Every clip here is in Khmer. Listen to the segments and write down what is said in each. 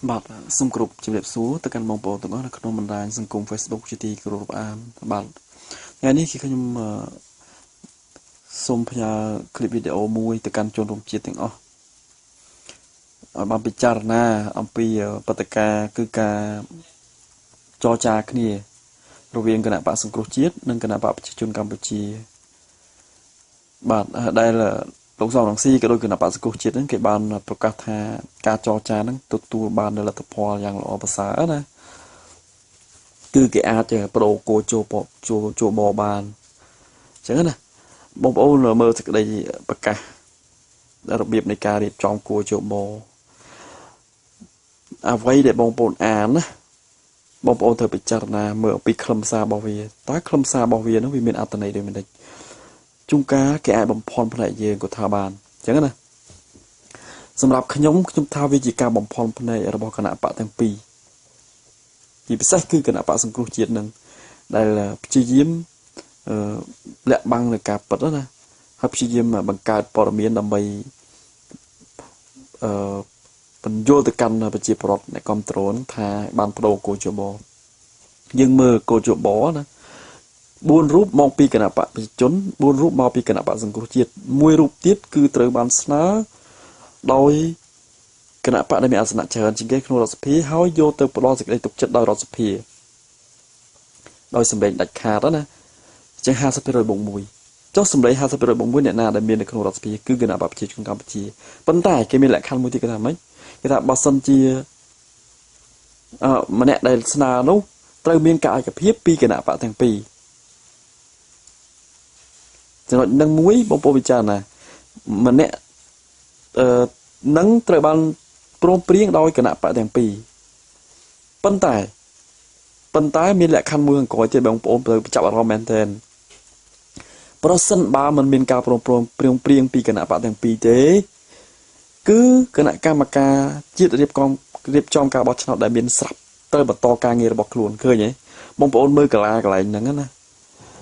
បាទសូមគោរពជំរាបសួរទៅកាន់បងប្អូនទាំងអស់នៅក្នុងបណ្ដាញសង្គម Facebook ជាទីគោរពអានបាទថ្ងៃនេះគឺខ្ញុំសូមផ្ញើคลิปវីដេអូមួយទៅកាន់ជនរួមជាតិទាំងអស់ឲ្យបានពិចារណាអំពីបដការគឺការចរចាគ្នារវាងគណៈបកសង្គ្រោះជាតិនិងគណៈបកប្រជាជនកម្ពុជាបាទដែលលោកសំរងស៊ីក៏ដោយគណៈបកសង្គ្រោះជាតិហ្នឹងគេបានប្រកាសថាការចរចាហ្នឹងទទួលបាននូវលទ្ធផលយ៉ាងល្អប្រសើរណាគឺគេអាចប្រូគោចូលចូលចូលបបានអញ្ចឹងណាបងប្អូនមើលសេចក្តីប្រកាសរបៀបនៃការរៀបចំគោចូលបអ្វីដែលបងប្អូនអានណាបងប្អូនត្រូវពិចារណាមើលអំពីខ្លឹមសាររបស់វាតើខ្លឹមសាររបស់វានោះវាមានអត្ថន័យដូចម្តេចជួនកាលគេអាចបំផន់ភ្នែកយើងក៏ថាបានអញ្ចឹងណាសម្រាប់ខ្ញុំខ្ញុំថាវាជាការបំផន់ភ្នែករបស់គណៈបកទាំងពីរជាពិសេសគឺគណៈបកសង្គ្រោះជាតិនឹងដែលព្យាយាមលាក់បាំងនៅការពិតណាហើយព្យាយាមបង្កើតព័ត៌មានដើម្បីអឺបញ្យល់ទៅកាន់ប្រជាពលរដ្ឋអ្នកគ្រប់គ្រងថាបានបដូរគោជបយើងមើលគោជបណា4រូបមកពីគណៈបកប្រជាជន4រូបមកពីគណៈបកសង្គ្រោះជាតិមួយរូបទៀតគឺត្រូវបានស្នើដោយគណៈបកដែលមានអាសនៈច្រើនជាងគេក្នុងរដ្ឋសភាហើយយកទៅផ្ដល់សេចក្តីទុកចិត្តដោយរដ្ឋសភាដោយសម្លេងដាច់ខាតណាអញ្ចឹង50%បូក1ចុះសម្លេង50%បូក1អ្នកណាដែលមាននៅក្នុងរដ្ឋសភាគឺគណៈបកប្រជាជនកម្ពុជាប៉ុន្តែគេមានលក្ខខណ្ឌមួយទៀតគេថាម៉េចគេថាបើសិនជាអឺម្នាក់ដែលស្នើនោះត្រូវមានការឯកភាពពីគណៈបកទាំងពីរចំណុចនឹងមួយបងប្អូនពិចារណាម្នាក់អឺនឹងត្រូវបានព្រមព្រៀងដោយគណៈបកទាំងពីរប៉ុន្តែមានលក្ខខណ្ឌមួយខាងក្រោយទៀតបងប្អូនត្រូវចាប់អារម្មណ៍មែនទែនប្រសិនបើមិនមានការព្រមព្រៀងពីគណៈបកទាំងពីរទេគឺគណៈកម្មការជាតិរៀបចំការបោះឆ្នោតដែលមានស្រាប់ត្រូវបន្តការងាររបស់ខ្លួនឃើញទេបងប្អូនមើលកាលាកន្លែងហ្នឹងណា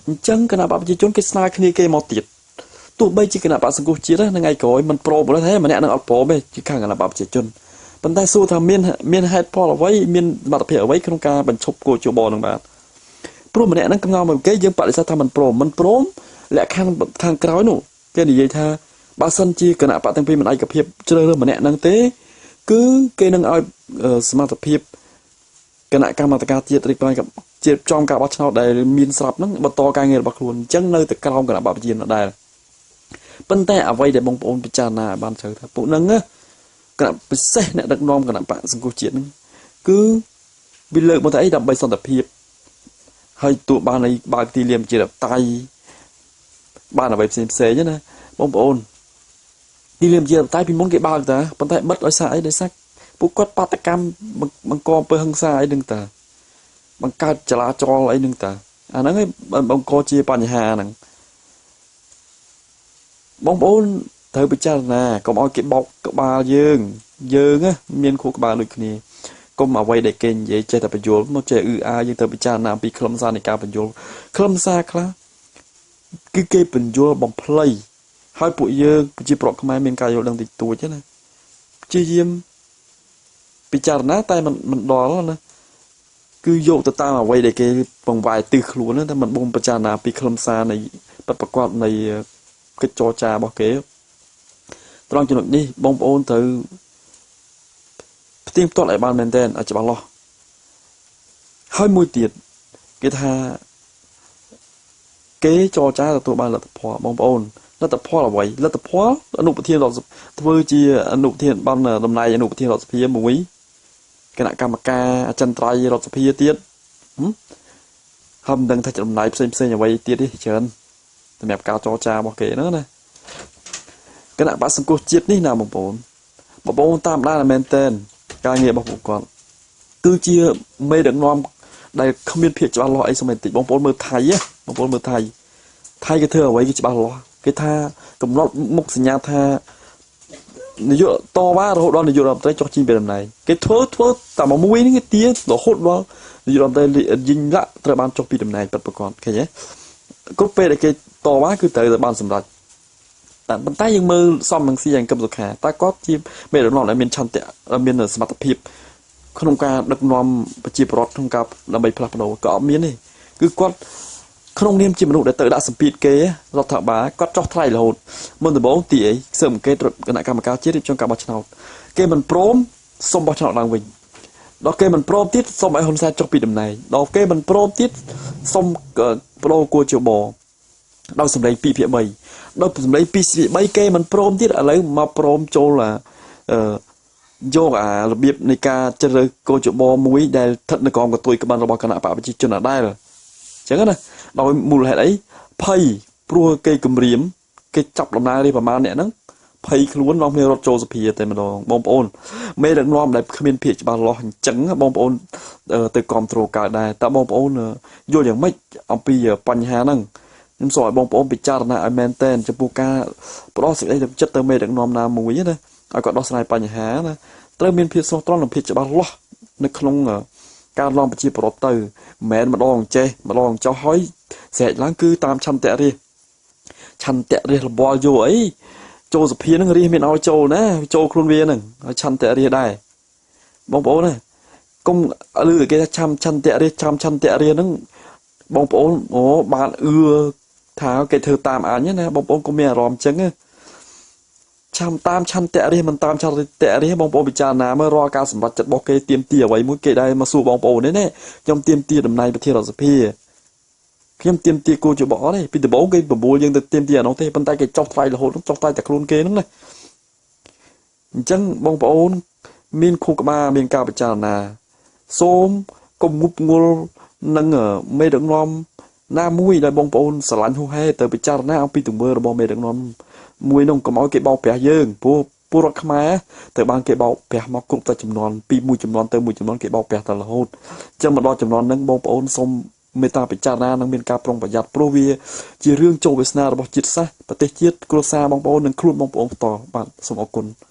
អញ្ចឹងគណៈបកប្រជាជនគេស្នើគ្នាគេមកទៀតទោះបីជាគណៈបកសង្គ្រោះជាតិហ្នឹងថ្ងៃក្រោយមិនព្រមទេម្នាក់នឹងអត់ព្រមទេជាខាងគណៈបកប្រជាជនប៉ុន្តែសួរថាមានហេតុផលអ្វីមានសមត្ថភាពអ្វីក្នុងការបញ្ឈប់គោជបនឹងបាទព្រោះម្នាក់ហ្នឹងកំងមកគេយើងបដិសេធថាមិនព្រមលក្ខខណ្ឌខាងក្រោយនោះគេនិយាយថាបើសិនជាគណៈបកទាំងពីរមិនឯកភាពជ្រើសរើសម្នាក់ហ្នឹងទេគឺគេនឹងឲ្យសមត្ថភាពគណៈកម្មាធិការជាតិរៀបចំការបោះឆ្នោតដែលមានស្រាប់ហ្នឹងបន្តការងាររបស់ខ្លួនអញ្ចឹងនៅតែក្រោមគណៈបកប្រជាជនដដែលប៉ុន្តែអ្វីដែលបងប្អូនពិចារណាបានត្រូវថាពួកហ្នឹងគណៈពិសេសអ្នកដឹកនាំគណៈបកសង្គ្រោះជាតិហ្នឹងគឺវាលើកមកតែអីដើម្បីសន្តិភាពហើយទួបានអីបើកទីលានប្រជាធិបតេយ្យបានអ្វីផ្សេងផ្សេងណាបងប្អូនទីលានប្រជាធិបតេយ្យពីមុនគេបើកតាប៉ុន្តែបិទដោយសារអីដោយសារពួកគាត់បាតកម្មបង្កអំពើហិង្សាអីហ្នឹងតាបង្កើតចលាចលអីហ្នឹងតាអាហ្នឹងឯងបង្កជាបញ្ហាហ្នឹងបងប្អូនត្រូវពិចារណាកុំឲ្យគេបោកក្បាលយើងណាមានខួរក្បាលដូចគ្នាកុំអ្វីដែលគេនិយាយចេះតែបញ្យល់មកចេះអ៊ឺអាយើងត្រូវពិចារណាអំពីខ្លឹមសារនៃការបញ្យល់ខ្លឹមសារខ្លះគឺគេបញ្យល់បំភ្លៃហើយពួកយើងប្រជាប្រដ្ឋខ្មែរមានការយល់ដឹងតិចតួចណាព្យាយាមពិចារណាតែមិនដល់ណាគឺយកទៅតាមអ្វីដែលគេបង្វែរទិសខ្លួនតែមិនបំពិចារណាពីខ្លឹមសារនៃពិតប្រាកដនៃកិច្ចចរចារបស់គេត្រង់ចំណុចនេះបងប្អូនត្រូវផ្ទៀងផ្ទាត់ឲ្យបានមែនទែនឲ្យច្បាស់លាស់ហើយមួយទៀតគេថាគេចរចាទទួលបានលទ្ធផលបងប្អូនលទ្ធផលអ្វីលទ្ធផលអនុប្រធានរដ្ឋធ្វើជាអនុប្រធានបានតំណែងអនុប្រធានរដ្ឋសភាមួយគណៈកម្មការអចិន្ត្រៃយ៍រដ្ឋសភាទៀតហើយមិនដឹងថាតំណែងផ្សេងផ្សេងអ្វីទៀតទេច្រើនសម្រាប់ការចរចារបស់គេហ្នឹងណាគណៈបកសង្គ្រោះជាតិនេះណាបងប្អូនតាមដានមែនទែនការងាររបស់ពួកគាត់គឺជាមេដឹកនាំដែលគ្មានភាពច្បាស់លាស់អីសូម្បីតិចបងប្អូនមើលថៃបងប្អូនមើលថៃគេធ្វើអ្វីគេច្បាស់លាស់គេថាកំណត់មុខសញ្ញាថានាយកតវ៉ារហូតដល់នាយករដ្ឋមន្ត្រីចុះចេញពីតំណែងគេធ្វើតែមួយនេះគេទារហូតដល់នាយករដ្ឋមន្ត្រីយីងឡាក់ត្រូវបានចុះពីតំណែងពិតប្រាកដឃើញទេគ្រប់ពេលដែលគេតវ៉ាគឺត្រូវតែបានសម្រេចតែប៉ុន្តែយើងមើលសំរងស៊ីយ៉ាងកឹមសុខាតើគាត់ជាមេដឹកនាំដែលមានឆន្ទៈមានសមត្ថភាព ក្នុងការដឹកនាំប្រជាពលរដ្ឋក្នុងការដើម្បីផ្លាស់ប្ដូរក៏អត់មានទេគឺគាត់ក្នុងនាមជាមនុស្សដែលទៅដាក់សម្ពាធគេរដ្ឋាភិបាលគាត់ចោះថ្លៃរហូតមុនដំបូងទីអីស៊ើបអង្កេតគណៈកម្មការជាតិរៀបចំការបោះឆ្នោតគេមិនព្រមសុំបោះឆ្នោតឡើងវិញដល់គេមិនព្រមទៀតសុំឲ្យហ៊ុនសែនចុះពីតំណែងដល់គេមិនព្រមទៀតសុំប្ដូរគួរជបដោយសម្លេង2ភាគ3ដោយសម្លេង2ភាគ3គេមិនព្រមទៀតឥឡូវមកព្រមចូលអឺយកអារបៀបនៃការជ្រើសរើសគោចបមួយដែលស្ថិតនៅក្រោមកតុយក្បិនរបស់គណៈបកប្រជាជនដដែលអញ្ចឹងណាដោយមូលហេតុអីភ័យព្រោះគេគម្រាមគេចាប់ដំណើរនេះប្រមាណអ្នកហ្នឹងភ័យខ្លួននាំគ្នារត់ចូលសភាតែម្ដងបងប្អូនមេដឹកនាំដែលគ្មានភាពច្បាស់លាស់អញ្ចឹងបងប្អូនទៅគ្រប់គ្រងកើតដែរតើបងប្អូនយល់យ៉ាងម៉េចអំពីបញ្ហាហ្នឹងខ្ញុំសូមឲ្យបងប្អូនពិចារណាឲ្យមែនតែនចំពោះការផ្ដោះសេចក្តីទឹកចិត្តទៅមេដឹកនាំណាមួយណាឲ្យគាត់ដោះស្រាយបញ្ហាណាត្រូវមានភាពស្មោះត្រង់និងភាពច្បាស់លាស់នៅក្នុងការឡំប្រជាប្រដ្ឋទៅមិនមែនម្ដងចេះម្ដងចោះហើយស្រែកឡើងគឺតាមឆន្ទៈរាជឆន្ទៈរាជលបលយកអីចូលសភានឹងរាជមានឲ្យចូលណាចូលខ្លួនវានឹងហើយឆន្ទៈរាជដែរបងប្អូនណាកុំឮគេថាឆាំឆន្ទៈរាជឆាំឆន្ទៈរាជហ្នឹងបងប្អូនអូបានអឺថាគេធ្វើតាមអញណាបងប្អូនកុំមានអារម្មណ៍អញ្ចឹងណាឆាំតាមឆន្ទៈរាជមិនតាមឆន្ទៈរាជបងប្អូនពិចារណាមើលរាល់ការសម្រេចចិត្តរបស់គេទៀមទាអ្វីមួយគេដែរមកសួរបងប្អូននេះណាខ្ញុំទៀមទាតំណែងប្រធានរដ្ឋសភាខ្ញុំទៀមទាគូជាបអត់ទេពីដំបូងគេបបួលយើងទៅទៀមទាអានោះទេប៉ុន្តែគេចោះថ្លៃរហូតចោះថ្លៃតែខ្លួនគេហ្នឹងណាអញ្ចឹងបងប្អូនមានខួរក្បាលមានការពិចារណាសូមកុំងប់ងល់នឹងមេដឹកនាំណាមួយដែលបងប្អូនស្រឡាញ់ហួសហេតុទៅពិចារណាអំពីទង្វើរបស់មេដឹកនាំមួយនោះកុំឲ្យគេបោកប្រាស់យើងព្រោះពលរដ្ឋខ្មែរទៅបានគេបោកប្រាស់មកគ្រប់តែចំនួនពីមួយចំនួនទៅមួយចំនួនគេបោកប្រាស់តែរហូតអញ្ចឹងមកដល់ចំនួនហ្នឹងបងប្អូនសូមមេត្តាពិចារណានិងមានការប្រុងប្រយ័ត្នព្រោះវាជារឿងចូលវាសនារបស់ជាតិសាសន៍ប្រទេសជាតិគ្រួសារបងប្អូននិងខ្លួនបងប្អូនផ្ទាល់បាទសូមអរគុណ។